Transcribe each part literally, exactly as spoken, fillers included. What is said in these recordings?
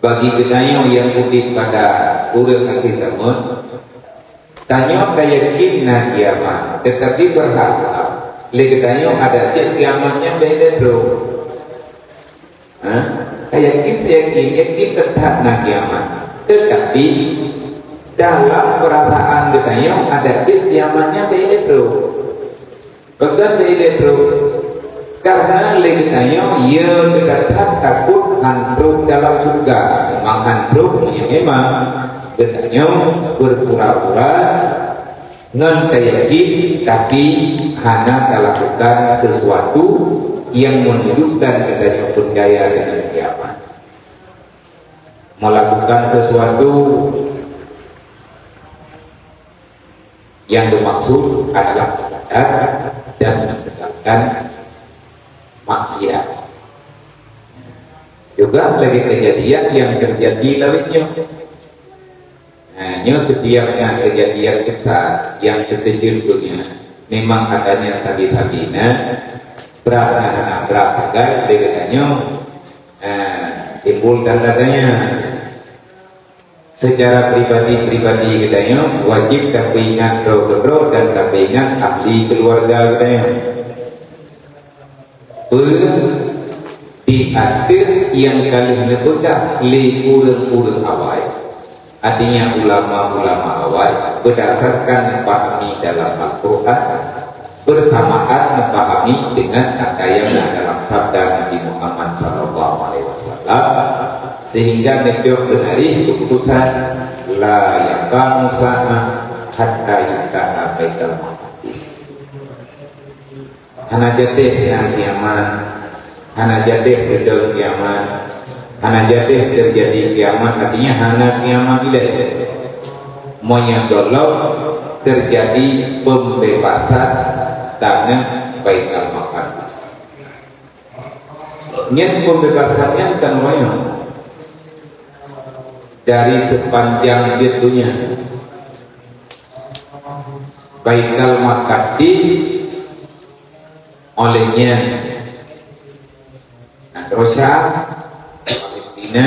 Bagi geutanyoe nyang udeb pada ureuëng akhé zaman, tanyoe tayakin na kiamat, teutapi beurharap lé geutanyoe adak jeuet kiamat nyan bèk lé trok. Ha? Tayakin, tayakin, yakin teutap na kiamat. Teutapi dalam peurasaan geutanyoe adak jeuet kiamat nyan bèk lé trok. Pakon bèk lé trok? Karena lé geutanyoe, ya, geutanyoe that takot han trok dalam syeuruga. Memang han trok, meunyoe memang geutanyoe beupura-pura ngon tayakin, tapi hana talakukan sesuatu nyang meununjukkan geutanyoe peurcaya deungon kiamat. Melakukan sesuatu yang bermaksud adalah ibadat dan meninggalkan maksiat. Juga lagi kejadian yang terjadi lalu nyoe. Nah, nyoe setiap na kejadian besar yang terjadi dunia, memang adanya tadi-tadi na berat, na, na berat, kan, dia katanya, nah, timbul tanda tanya. Secara pribadi-pribadi geutanyoe wajéb tapeuingat droe keudroe dan tapeuingat ahli keuluwarga geutanyoe. Peue di ateueh nyang ka lheueh neupeugah lé ureuëng-ureuëng awai, artinya ulama-ulama awai, berdasarkan neupahami dalam Al-Quran, bersamaan neupahami dengan apa nyang na dalam sabda Nabi Muhammad sallallahu alaihi wasallam, sehingga neujok beunari keuputusan, "La yaqumu sa'ah hatta yuftaha Baitul Maqdis." Hana jadeh na kiamat, hana jadeh keudong kiamat, hana jadeh terjadi kiamat, artinya hana kiamat ilée. Meunyoe gohlom terjadi pembebasan tanah Baitul Maqdis. Nyan pembebasan nyan kan meunyoe dari sepanjang jeuet dunia. Baitul Maqdis oleh nyan, nanggroe Syam, Palestina,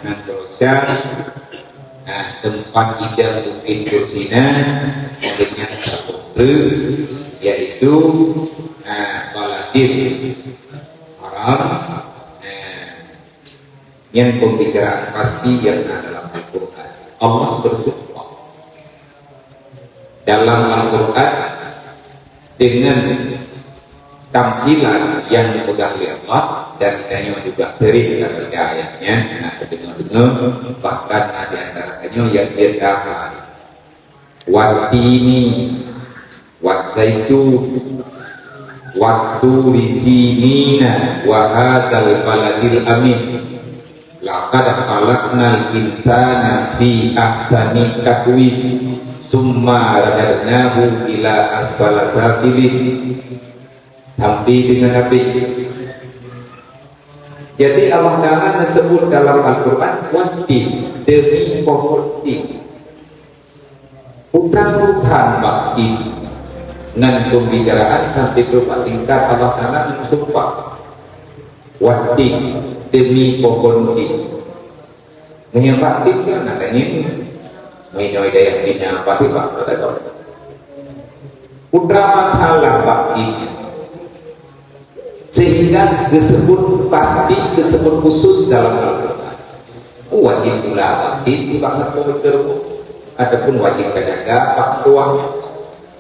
nanggroe Syam, nah, teumpat idang Bukét Tursina, oleh nyan sapeue, yaitu, nah, Baladil Haram, nah, nyan pembicaraan pasti nyang na dalam Al-Quran. Allah bersumpah. Dalam Al-Quran dengan tamsilan nyang dipeugah lé Allah, dan tanyoe juga sering tabaca ayatnya, na teudeungoe-deungoe, bahkan na di antara tanyoe nyang jeuet hafal. Wattini, watzaitun, watturi sinina, wa hadzal baladil amin. Laqad khalaqnal insana fi ahsani taqwim, tsumma radadnahu ila asfala safilin. Sampai dengan habis. Jadi Allah Ta'ala disebut dalam Al-Quran, wattin, demi pohon tin. Utang-utang bak tin. Ngon pembicaraan sampai keu bak tingkat Allah Ta'ala ngon sumpah. Wattin, demi pohon tin. Meunyoe bak tin kan na tangieng. Meunyoe dayah Cina pasti bak kata kau. Putra masalah bak tin. Sehingga disebut pasti, disebut khusus dalam Al-Quran. Wajib pula bak tin di bak kata kau. Ataupun wajib terjaga bak tuan.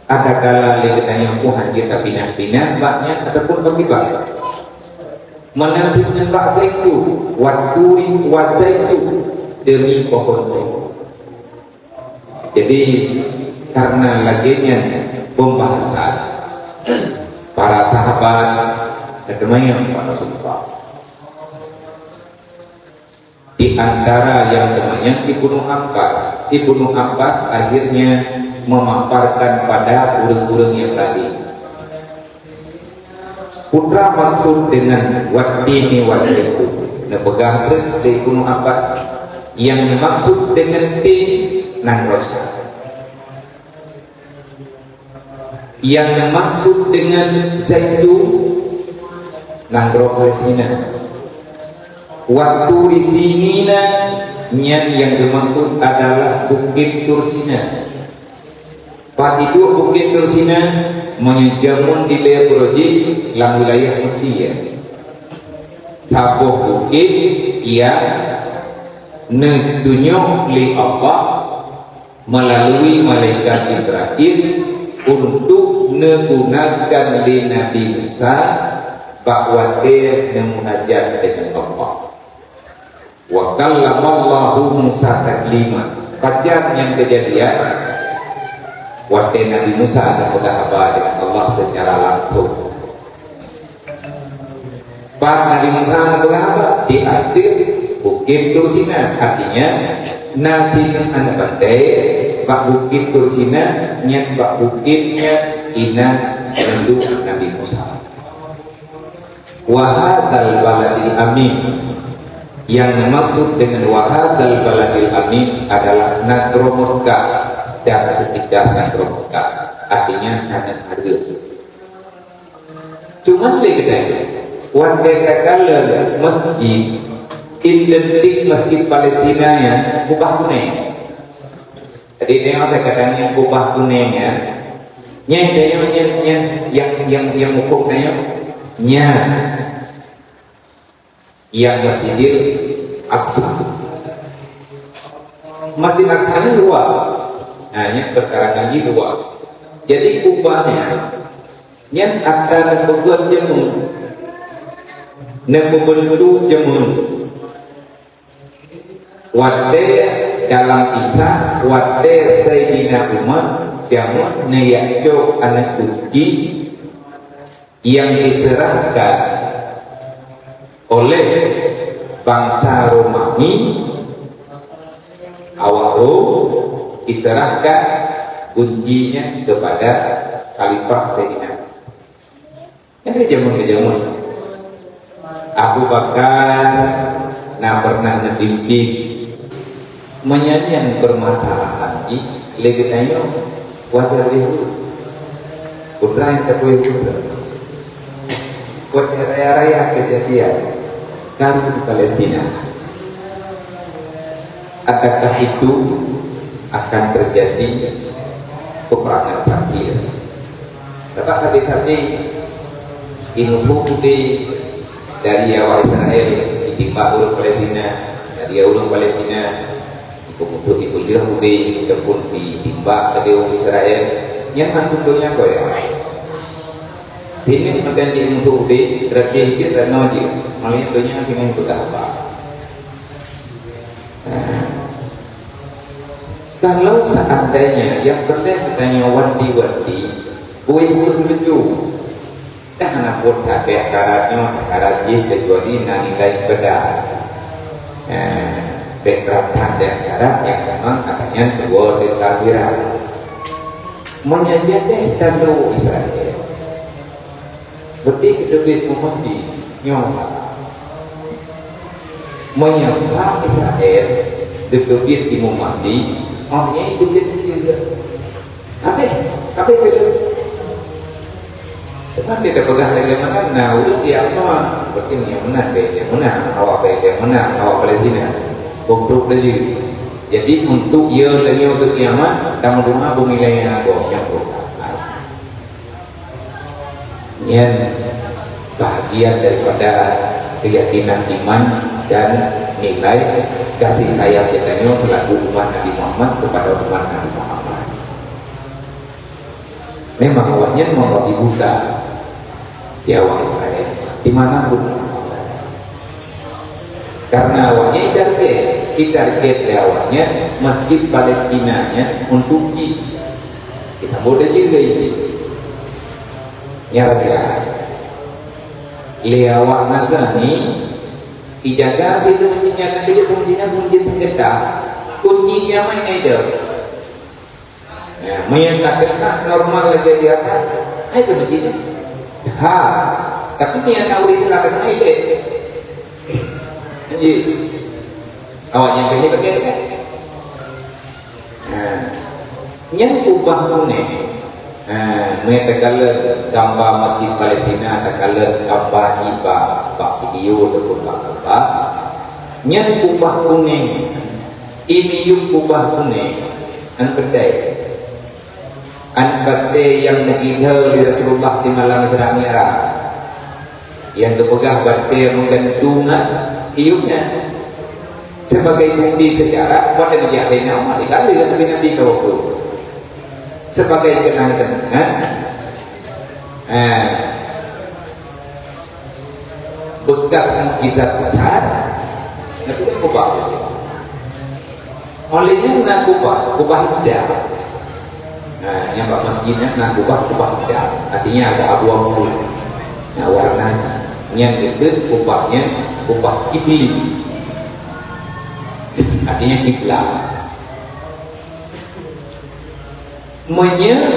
Adakala lé geutanyoe pun hana tapinah-pinah bak nyan ataupun bak kiban. Meunan cit ngon bak zaitun, watturi wa zaitun, demi pohon zaitun. Jadi, karena lagée nyan pembahasan para sahabat, ketemunya para sahabat. Di antara nyang teumanyong Ibnu Abbas, Ibnu Abbas akhirnya memaparkan pada ureuëng-ureuëng nyang laén. Peue maksud dengan wattini wa zaitun? Neupeugah treuk lé Ibnu Abbas, nyang dimaksud dengan tin nanggroe Syam. Nyang dimaksud dengan zaitun nanggroe Palestina. Watturi sinina Nyan nyang dimaksud adalah Bukét Tursina. Pat iduek Bukét Tursina? Meunyoe jameun dilée uroe jih lam wilayah Mesir. Saboh bukét nyang neutunyok lé Allah meulalu malaikat Jibril untuk neugunakan lé Nabi Musa bak watée neumunajat deungon Allah. Wa kallamallahu Musa taklima. Pajan nyang keujadian watée Nabi Musa geupeugah haba deungon Allah seucara langsong. Pat Nabi Musa geupeugah haba di ateueh Bukét Tursina, artinya na sinan aneuk panté bak Bukét Tursina, nyan bak bukét nyan inan reundok Nabi Musa. Wa hadzal baladil amin. Yang dimaksud dengan wa hadzal baladil amin adalah Nanggroe Mekah dan sekitar Nanggroe Mekah, artinya tanah hareuem. Cuman lé keudeh, watée takalon masjid, identik masjid Palestina nyan kubah kunéng. Jadi, deungoe that kata nyan kubah kunéng nyan. Nyan deungoe nyan, nyan nyang, nyang, nyang mukok deungoe nyan. Nyang Masjidil Aqsa. Masjid Aqsa ni luwa. Nah, nyan peukarangan jih luwa. Jadi, kubah nyan, nyan atra neupeugét jameun. Neupeubeuntuk jameun. Watée dalam kisah, watée Saidina Umar jameun neujak cok aneuk kunci nyang diseurahkan oleh bansa Romawi, awak Rom, diseurahkan kunci nyan keupada Khalifah Saidina Umar. Nyan jameun-jameun Abu Bakar na pernah neupimpin. Meunyoe nyan peumasalahan jih, lé geutanyoe wajar lé ulôn. Putra nyang ka tuwéh ulôn. Buet raya-raya keujadian karu di Palestina. Adakah itu akan terjadi peperangan terakhir? Teuma sabe-sabe imeuphu udeb dari awak Israel, jitimbak ureuëng Palestina, dari ureuëng Palestina, ikut musuh dipeuleumah udeb ataupun ditimbak dari ureuëng Israel, nyan hantu donya goyang. Sini meunan di musuh udeb, rabe jeuet ranoe jeuet, malah donya singoh peugah haba. Kalau seandainya nyang peureulée geutanyoe wanti-wanti, bui kheueh laju. Dah hana buet that akhirat nyoe, akhirat jih kecuali na nilai ibadah. Eh, bèk rab that akhirat nyang memang katanya tuwoe di akhirat. Meunyoe jadeh talo Israel, Beutôi geuteubiet Imam Mahdi nyoe. Meunyoe bak Israel geuteubiet Imam Mahdi, oh nyan geuteubiet juga. Habéh, habéh geuteubiet. Teuma dia peugah lagèe meunan, na ureueng kiamat, berarti nyang meunan, bèk nyang meunan, awak bèk nyang meunan, awak Palestina. Goblok laju. Jadi, untuk ya dan nyoe keu kiamat, dan doa bumi lain agom nyang berusaha. Nyan bahagian daripada keyakinan iman dan nilai kasih sayang geutanyoe selaku umat Nabi Muhammad kepada umat Nabi Muhammad. Memang awaknyan membabi buta di awak Israel, di mana pun. Karena awaknyan itarget, itarget lé awaknyan Masjid Palestina nyan untuk jih. Kita bodoh juga ini. Nyara dia. Lé awak Nasrani, ijaga pintu masjid nyan, nanti dia masjid nyan, masjid terdekat. Kunci dia main aja. Ya, meunyoe ka teuka normal lagèe biasa, hai keu masjid nyan. Ha, tapi meunyoe na ureueng Islam ka keuneuk ilèe. Jadi, awaknyan keuneuk pakai kan? Ha. Nyan kubah kunéng. Ha, meunyoe takalon gamba Masjid Palestina, takalon gamba iba bak video ataupun bak gamba. Nyan kubah kunéng. Imiyup kubah puneng, an peudai. An peudai nyang neuidhe lé Rasulullah di malam Isra Mi'raj. Nyang geupeugah batée meugantung iyup nyan. Sebagai bukti sejarah, watée neujak Saidina Umar, dikalon Nabi-nabi ka waktu. Sebagai kenang-kenangan, eh, bekas mukjizat besar, Nabi kubah. Oleh nyan na kubah, kubah hijab. Nah, nyang bak masjid nyan na kubah, kubah hijab. Artinya agak abu-abu lah. Nah, warna nyan geukheun kubah nyan, kubah kibli. Artinya kiblat. Meunyoe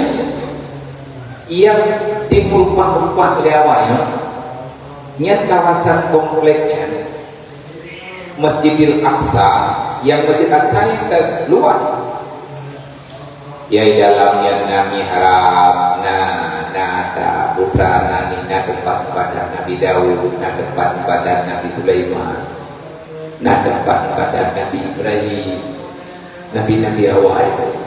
nyang dipeurubah-rubah lé awaknyan, nyan kawasan komplek nyan, Masjidil Aqsa, nyang Masjid Aqsa nyan ka luwah. Nyang dalam nyan na mihrab, na, na ata putra, na, na teumpat ibadat Nabi Daud, na teumpat ibadat Nabi Sulaiman, na teumpat ibadat Nabi Ibrahim, nabi-nabi awai.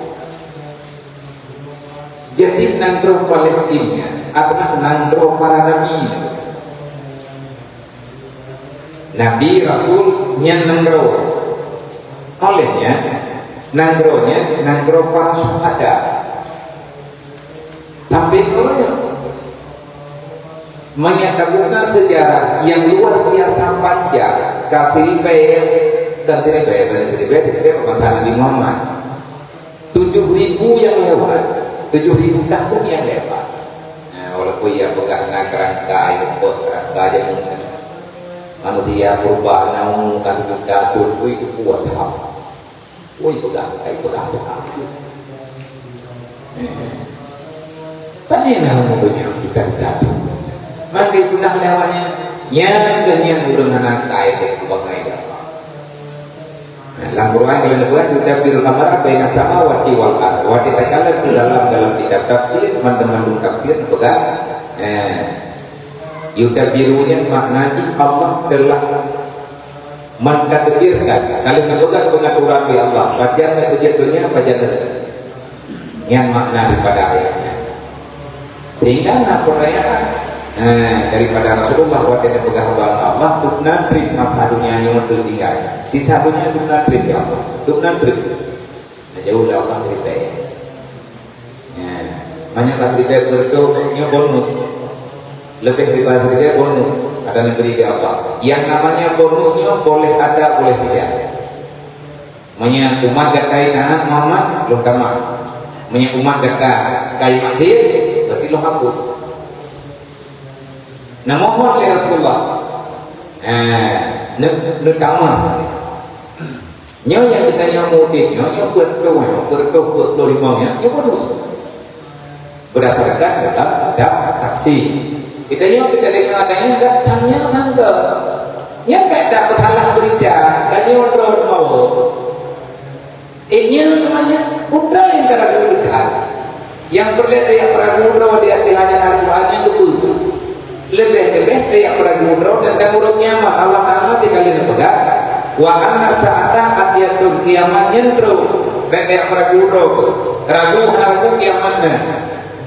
Jadi nanggroe Palestina adalah nanggroe para nabi. Nabi, rasul, nyan nanggroe. Oleh nyan, nanggroe nyan nanggroe para syuhada. Sampai nyoe, meunyoe tabuka sejarah nyang luar biasa panjang, ka siribèe, bukan siribèe, bukan siribèe, siribèe pemerintahan Nabi Muhammad. Tujuh ribu nyang lewat, tujuh ribu tahun nyang lewat. Nah, walaupun nyang peugah na keurangka, nyang buet keurangka jameun nyan. Manusia purba na umu ka tujoh juta thon, ui, itu kuat that. Ui, peugah, kai peugah, peugah. Eh. Pane na umu donya kita, kita tu. Maka peugah lé awaknyan, nyan keuh nyan ureueng hana kai dek bangai dakwah. Nah, lam Quran kalau neupeugah, "Yudabbirul amra baina samawati wal ard." Watèe takalon di dalam, dalam kitab tafsir, mandum-mandum tafsir neupeugah, eh, yudabbiru nyan makna jih Allah telah mentadbirkan. Kalau neupeugah pengaturan di Allah, pajan neupeujeuet donya, pajan neupeujeuet. Nyan makna daripada ayat nyan. Sehingga na peurtanyaan, eh, daripada Rasulullah watèe neupeugah ubak Allah, "Dum na trép masa donya nyoe teutinggai. Sisa donya dum na trép, ya Allah. Dum na trép." Nah, jauh lé Allah ceurita. Ya. Meunyoe ka ceurita beureudoh, nyoe bonus. Leubeh daripada ceurita bonus, ada negeri di Allah. Yang namanya bonus nyoe boleh ada, boleh tidak. Meunyoe umat gata taat Muhammad, lôn tamah. Meunyoe umat gata ka maksiat, berarti lôn hapus. Neumohon lé Rasulullah. Eh, neu-, neutamah. Nyoe nyang geutanyoe mudik, nyoe, nyoe peuet ploh, nyoe peuet ploh, peuet ploh limong nyoe, nyoe bonus. Berdasarkan dalam kitab tafsir. Kita nyoe kita dengar, ada yang enggak tanya tangga. Nyang ka dak peusalah beurita, tanyoe droe mawö. Eh, nyan namanya putra nyang ka ragu beurita. Nyang peureulèe tajak peuragu droe di ateueh ajaran Al-Quran nyan keupeue? Leubeh-leubeh tajak peuragu droe teuntang uroe kiamat. Allah Taala teuka lheueh neupeugah, "Wa anna sa'ata atiyatun," kiamat nyan trok. Bèk tajak peuragu droe. Ragu hana ragu kiamat nyan.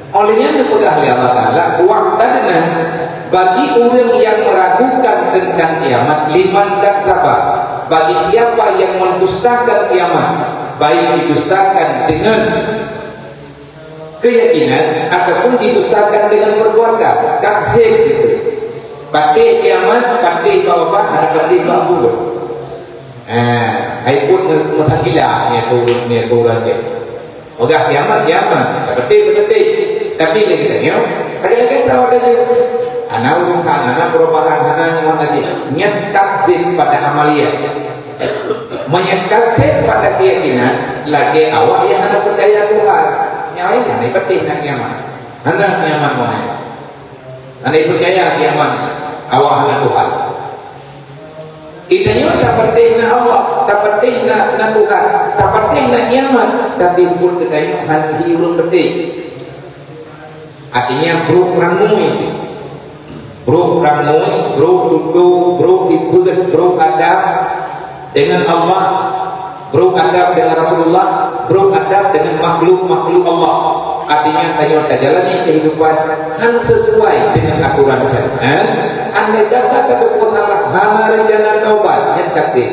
Oleh nyan neupeugah lé Allah Taala, "Wa'tadna," bagi ureueng nyang meragukan teuntang kiamat, "liman kadzdzaba," bagi siapa yang mendustakan kiamat, baik didustakan dengan keyakinan ataupun didustakan dengan perbuatan. Takzib itu. Patéh kiamat, patéh bak babah, hana patéh bak buleuen. Ha, hai pun meusakilah nia turun nia turun je. Peugah kiamat, kiamat. Tapatéh, tapatéh. Tapi lé geutanyoe, lagèe-lagèe tahu tadi. Hana urusan, hana perubahan, hana nyoe lagi. Nyan takzib pada amaliah. Meunyoe takzib pada keyakinan, lagèe awak nyang hana peucaya Tuhan. Nyan hana patéh na kiamat. Hana kiamat moe. Hana peucaya kiamat, awak hana Tuhan. Geutanyoe tapatéh na Allah, tapatéh na, na Tuhan, tapatéh na kiamat, tapi buet geutanyoe hana hi ureueng patéh. Artinya, brôk rangui. Brôk rangui, brôk tutoe, brôk sifeuet, brôk adab dengan Allah. Brok adab dengan Rasulullah, brok adab dengan makhluk-makhluk Allah. Artinya, tanyoe tajalani kehidupan hana sesuai dengan aturan syariat. Andai kata tateupeue salah, hana rencana taubat, nyan takdir.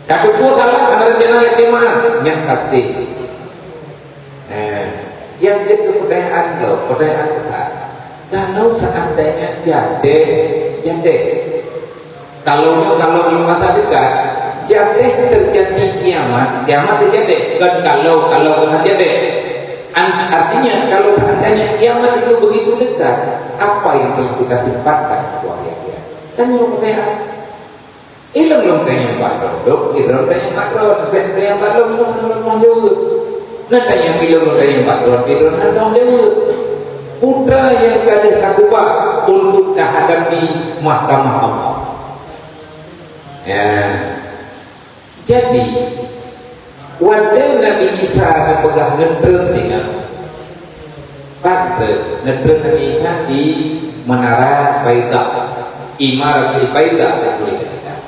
Tateupeue salah, hana rencana jemaah, nyan takdir. Eh, nyang jeuet keu peudayaan lo, peudayaan besar. Kalau seandainya jadeh, jadeh. Kalau, kalau di masa dekat, jadeh terjadi kiamat, kiamat terjadi. Kan kalau, kalau Tuhan jadeh. An-, artinya, kalau seandainya kiamat itu begitu dekat, apa yang telah kita simpankan untuk hari akhirat? Kan nyang peudayaan. Ilôn lôn tanyong bak droe, dok, ilôn tanyong bak droe, bèk tanyong bak lôn, lôn, lôn, lôn jaweueb. Na tanyong ilôn lôn tanyong bak droe, ilôn hana lôn jaweueb. Peue nyang ka deuh takeubah untuk tahadapi mahkamah Allah. Ya. Jadi, watèe Nabi Isa geupeugah neutreun tingat, pat neutreun Nabi Isa di Menara Baida, Imaratul Baida, tatuléh di kitab.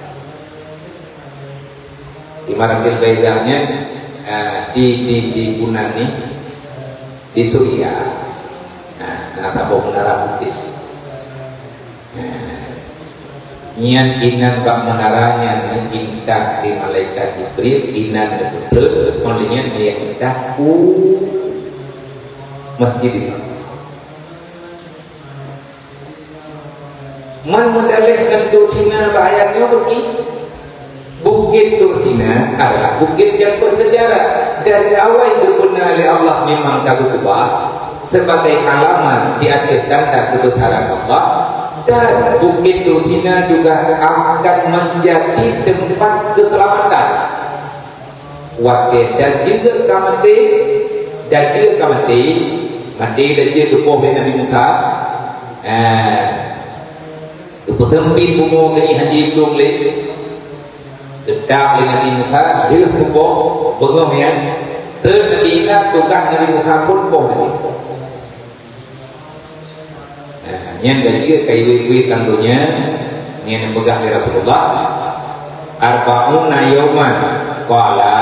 Imaratul Baida nyan, eh, di, di, di Yunani, di Suria. Nah, na saboh menara putih. Nyan inan bak menara nyan geuintat lé malaikat Jibril, inan geupeutreun, ngon lagèe nyan geuintat u Masjidil Aqsa. Man meudaleh ngon Tursina bak ayat nyoe beuki. Bukét Tursina adalah bukét nyang bersejarah. Dari awai geupeuna lé Allah memang ka geukeubah sebagai alamat di ateueh tanda keubesaran Allah, dan Bukét Tursina juga akan menjadi tempat keselamatan. Watèe dajeuet ka maté, dajeuet ka maté, maté dajeuet geupoh lé Nabi Musa. Eh, Geupeuteumpét bumoe geuh nyan hana jiblong lé. Geudang lé Nabi Musa, deuh geupoh beungoh nyan. Treun Nabi Isa, tugaih Nabi Musa phôn poh Nabi. Nah, nyan ka jeuet ka iwet-iwet lam donya, nyan peugah lé Rasulullah, "Arba'una yauman." Qala,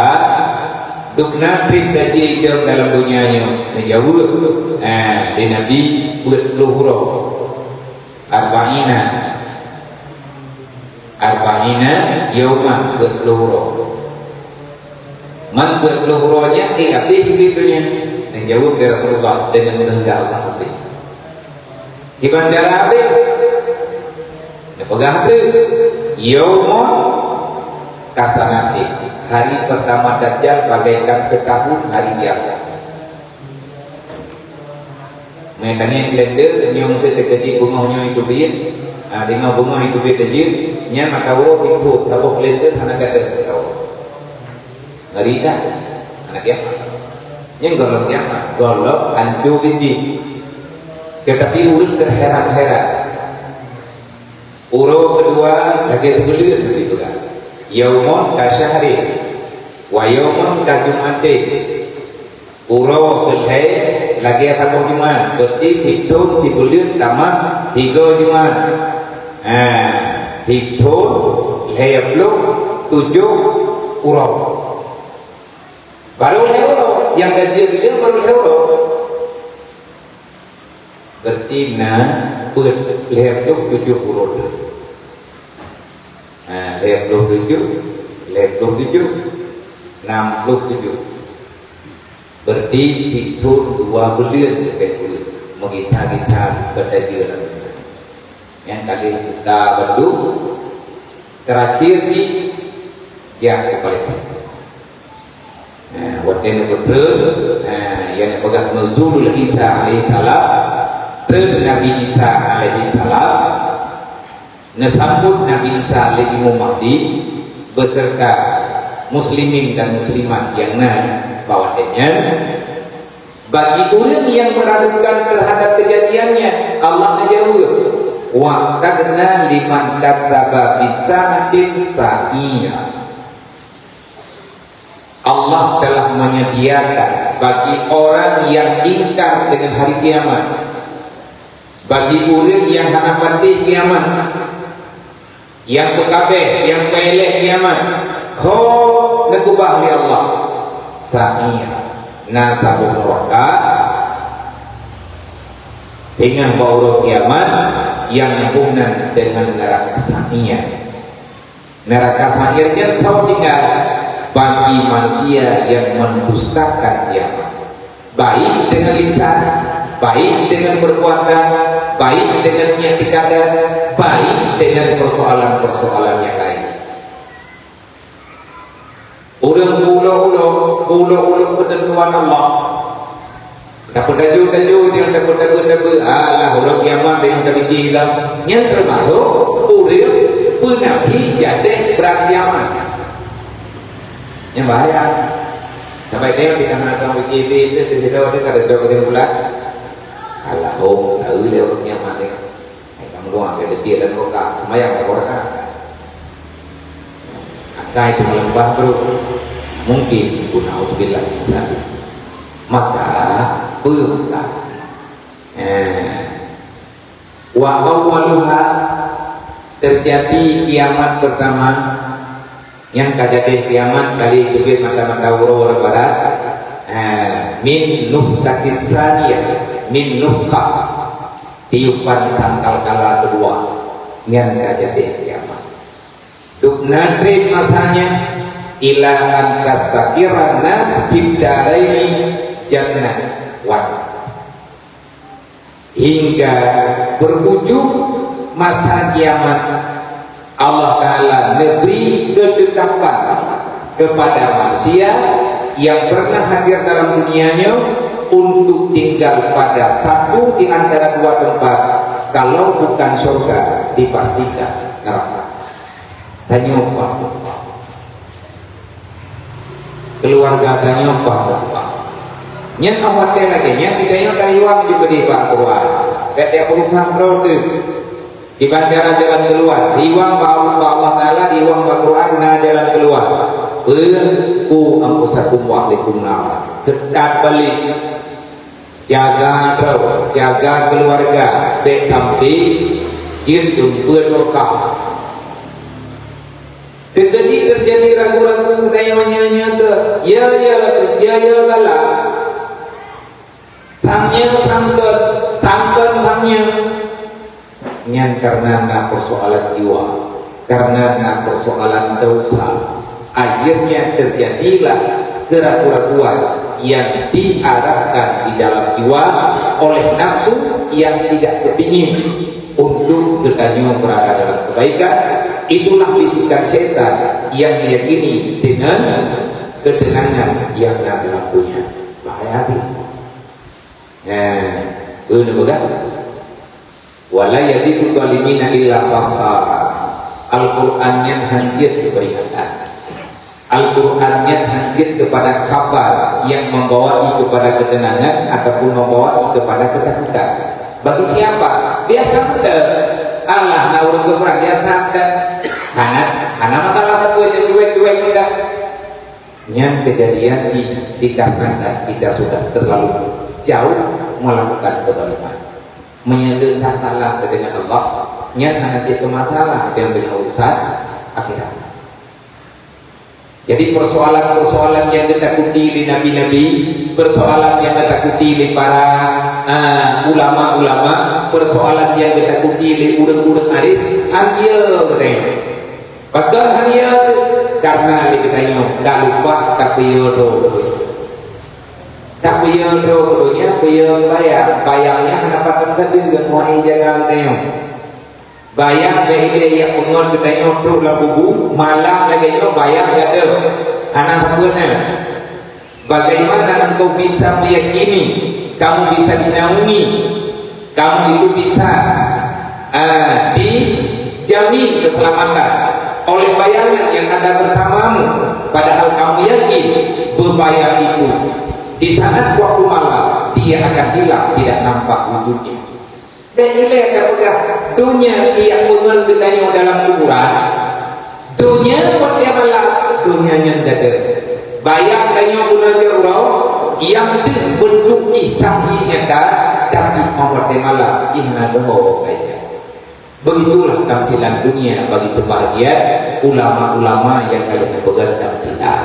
"Dum na trép tajak idong dalam donya nyoe?" Neujaweueb, ha, lé Nabi, "Peuet ploh uroe." Arba'ina. Arba'ina yauman, peuet ploh uroe. Man peuet ploh uroe nyan, eh, habéh udép donya. Neujaweueb lé Rasulullah, "Deungon keuheundak Allah habéh." Kiban cara habéh? Neupeugah teuk, "Yaumun kasanatin." Hari pertama Dajjal bagaikan setahun hari biasa. Meutanyoe kalender, nyoe meusti teukeudi beungoh nyoe iteubiet. Ha, deungoe beungoh iteubiet laju, nyan mata uroe timbul, saboh kalender hana gadôh mata uroe. Ngeri that? Hana kiamat. Nyan gohlom kiamat, gohlom ancô biet jih. Teutapi ureueng teuheran-heran. Uroe keudua lagèe buleuen dipeugah. Yaumun ka syahrin, wa yaumun ka jum'atin. Uroe keulhèe lagèe saboh Jumat, berarti sithôn sibuleuen tamah tiga Jumat. Ha, sithôn lhèe ploh tujoh uroe. Barô lhèe uroe, nyang ka jeuet lé barô lhèe uroe. Berarti na peuet lhèe ploh tujoh uroe. Ha, lhèe ploh tujoh, lhèe ploh tujoh, nam ploh tujoh. Berarti sithôn dua buleuen leubeh kureueng meugita-gita keu tajeuet lam donya. Nyang ka lheueh buta bandum, teurakhir jih jak u Palestina. Nah, watèe neupeutrön, nah, nyang neupeugah Nuzulul Isa alaihissalam, treun Nabi Isa alaihissalam, neusambot Nabi Isa lé Imam Mahdi beserta muslimin dan muslimat nyang na bak watèe nyan. Bagi ureueng nyang meragukan terhadap kejadiannya, Allah neujaweueb, "Wa a'tadna liman kadzdzaba bis-sa'ati sa'ira." Allah telah menyediakan bagi orang yang ingkar dengan hari kiamat, bagi ureueng nyang hana patéh kiamat, nyang peukabeh, nyang peuéléh kiamat, ho Ubah lé Allah. Sa'ira. Na saboh neuraka. Teungoh bak uroe kiamat nyang meunan deungon neuraka Sa'ir. Neuraka Sa'ir nyan tho tinggai bagi manusia nyang mendustakan kiamat. Baik dengan lisan, baik dengan perbuatan, baik dengan niat itikad, baik dengan persoalan-persoalan yang lain. Ureuëng ulo-ulo, ulo-ulo keuteuntuan Allah. Tapeutaju-taju nyang tapeutaju-taju, alah, uroe kiamat nyang tabiji lam. Nyan teumasok ureuëng peunabi jadeh brat kiamat. Nyang bahaya. Sampai tengok kita nak tahu B K B itu, kita tahu ada kada jawab kesimpulan. Alah, oh, tahu dia ureuëng kiamat ni. Hai, kamu doang, dia lebih dan roka, semayang tak roka. Angkai itu melempah perut. Mungkin, guna auzubillah, misalnya. Maka, peugah. Eh, wa awwaluha, terjadi kiamat pertama. Nyang ka jadi kiamat kali teubiet mata-mata uroe barat, eh, min nufkhatis saniyah, min nufkhah, tiupan sangkakala kedua, nyan ka jadi kiamat. Dubna treb masanya, ila an tastaqirran nas fid daraini jannah wan. Hingga berujung masa kiamat, Allah Ta'ala neubri keutetapan kepada manusia yang pernah hadir dalam dunia nyoe untuk tinggal pada satu di antara dua tempat, kalau bukan syurga, dipastikan neraka. Tanyoe paih. Keuluwarga tanyoe paih. Nyan awai lagée nyan, tanyoe tayuang jipeudeh bak Quran. Tiep-tiep urusan droe teuh. Kiban cara jalan keuluwa, diuang bak Allah Ta'ala, diuang bak Quran, na jalan keuluwa. Peue? Qu anfusakum wa ahlikum nara. Seutôt balek. Jaga droe, jaga keuluwarga, bék sampai jeuet keu peuet nurka. Keudeh teujadi ragu-ragu tanyoe nyoe-nyoe keuh, ya, ya, ya, ya galak. Tanyoe sangkot, sangkot tanyoe. Nyan kareuna na peusoalan jiwa, kareuna na peusoalan desya. Akhirnya terjadilah keraguan-raguan yang diarahkan di dalam jiwa oleh nafsu yang tidak kepingin untuk geutanyoe berada dalam kebaikan. Itulah bisikan syaitan yang diyakini dengan ketenangan yang na dalam dunia. Bahaya hati. Nah, beuna peugah. Wa la yazidu zalimina illa khasara. Al-Quran nyan hana jeuet keu peringatan. Al-Quran nyan hana jeuet keupada khabar yang membawa kepada ketenangan ataupun membawa kepada ketakutan. Bagi siapa? Biasa saja. Alah, na ureuëng keu Quran biasa saja. Hana, hana masalah sapeue, cuek-cuek saja. Nyan kejadian di, dikarenakan kita sudah terlalu jauh melakukan kezaliman. Meunyoe le that salah keu dengan Allah, nyan hana jeuet keu masalah deungon urusan akhirat. Jadi, persoalan-persoalan yang geutanyoe takuti lé nabi-nabi, persoalan yang geutanyoe takuti lé para, ah, ulama-ulama, persoalan yang geutanyoe takuti lé ureuëng-ureuëng arif, hana jeuet geutanyoe. Pakon hana jeuet? Kareuna lé geutanyoe ka lupa tapeuyue droe. Tapeuyue droe donya, peuyue bayang. Bayang nyan hana patot teudeungoe ngon jaga geutanyoe. Bayang lagée ilée nyang peungon geutanyoe trok lam kubu, malam lagée nyoe bayang gadôh. Hana sapeue na. Bagaimana engkau bisa meyakini, kamu bisa dinaungi, kamu itu bisa, ah, dijamin keselamatan oleh bayangan yang ada bersamamu, padahal kamu yakin bebayang itu di saat waktu malam dia akan hilang, tidak nampak wujudnya. Bék ilée tapeugah, donya nyang peungon geutanyoe dalam kuburan, donya watée malam, donya nyan gadôh. Bayang tanyoe bunoe jeuet uroe, nyang deuh beuntuk jih sahi nyata, tapi watée malam jih na doho kaya. Begitulah tamsilan dunia bagi sebahagian ulama-ulama yang ka lheueh peugah tamsilan.